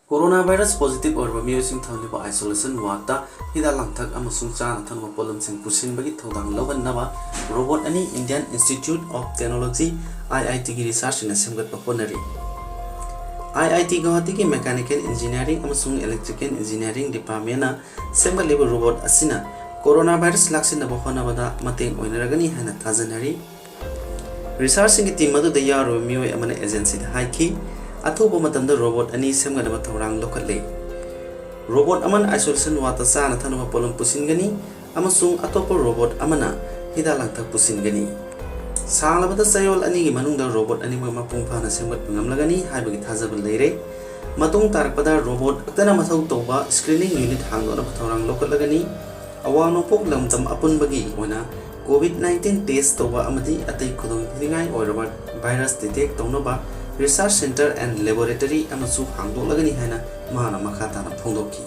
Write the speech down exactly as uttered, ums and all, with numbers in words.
Coronavirus positive ꯑꯣꯏꯔꯕ ꯃꯤꯑꯣꯏꯁꯤꯡ ꯊꯝꯂꯤꯕ isolation wardꯇ ꯍꯤꯗꯥꯛ ꯂꯥꯡꯊꯛ ꯑꯃꯁꯨꯡ ꯆꯥꯅ ꯊꯛꯅꯕ ꯄꯣꯠꯂꯝꯁꯤꯡ ꯄꯨꯁꯤꯟꯕꯒꯤ ꯊꯧꯗꯥꯡ ꯂꯧꯍꯟꯅꯕ robot ꯑꯅꯤ Indian Institute of Technology, IITꯒꯤ researchꯁꯤꯡꯅ ꯁꯦꯝꯒꯠꯄ ꯍꯣꯠꯅꯔꯤ꯫ IIT ꯒꯧꯍꯥꯇꯤꯒꯤ Mechanical Engineering ꯑꯃꯁꯨꯡ Electrical Engineering Departmentꯅ ꯁꯦꯝꯒꯠꯂꯤꯕ robot ꯑꯁꯤꯅ coronavirus ꯂꯥꯛꯁꯤꯟꯅꯕ ꯍꯣꯠꯅꯕꯗ ꯃꯇꯦꯡ ꯑꯣꯏꯅꯔꯒꯅꯤ ꯍꯥꯏꯅ ꯊꯥꯖꯅꯔꯤ꯫ Researchꯁꯤꯡꯒꯤ team ꯑꯗꯨꯗ ꯌꯥꯎꯔꯤꯕ ꯃꯤꯑꯣꯏ ꯑꯃꯅ agencyꯗ ꯍꯥꯏꯈꯤ, "ꯑꯊꯨꯕ ꯃꯇꯝꯗ robot ꯑꯅꯤ ꯁꯦꯝꯒꯠꯅꯕ ꯊꯧꯔꯥꯡ ꯂꯧꯈꯠꯂꯦ꯫ Robot ꯑꯃꯅ isolation wardꯇ ꯆꯥꯅ ꯊꯛꯅꯕ ꯄꯣꯠꯂꯝ ꯄꯨꯁꯤꯟꯒꯅꯤ ꯑꯃꯁꯨꯡ ꯑꯇꯣꯞꯄ robot ꯑꯃꯅ ꯍꯤꯗꯥꯛ ꯂꯥꯡꯊꯛ ꯄꯨꯁꯤꯟꯒꯅꯤ꯫ ꯁꯥꯡꯂꯕꯗ ꯆꯌꯣꯜ ꯑꯅꯤꯒꯤ ꯃꯅꯨꯡꯗ robot ꯑꯅꯤꯃꯛ ꯃꯄꯨꯡ ꯐꯥꯅ ꯁꯦꯝꯒꯠꯄ ꯉꯝꯂꯒꯅꯤ ꯍꯥꯏꯕꯒꯤ ꯊꯥꯖꯕ ꯂꯩꯔꯦ꯫ ꯃꯇꯨꯡ ꯇꯥꯔꯛꯄꯗ robot ꯈꯛꯇꯅ ꯃꯊꯧ ꯇꯧꯕ screening unit ꯍꯥꯡꯗꯣꯛꯅꯕ ꯊꯧꯔꯥꯡ ꯂꯧꯈꯠꯂꯒꯅꯤ꯫ ꯑꯋꯥꯡ ꯅꯣꯡꯄꯣꯛ ꯂꯝꯗꯝ ꯑꯄꯨꯟꯕꯒꯤ ꯑꯣꯏꯅ COVID nineteen test ꯇꯧꯕ ꯑꯃꯗꯤ ꯑꯇꯩ ꯈꯨꯗꯣꯡꯊꯤꯅꯤꯡꯉꯥꯏ ꯑꯣꯏꯔꯕ virus detect ꯇꯧꯅꯕ research center and laboratory ꯑꯃꯁꯨ ꯍꯥꯡꯗꯣꯛꯂꯒꯅꯤ" ꯍꯥꯏꯅ ꯃꯍꯥꯛꯅ ꯃꯈꯥ ꯇꯥꯅ ꯐꯣꯡꯗꯣꯛꯈꯤ꯫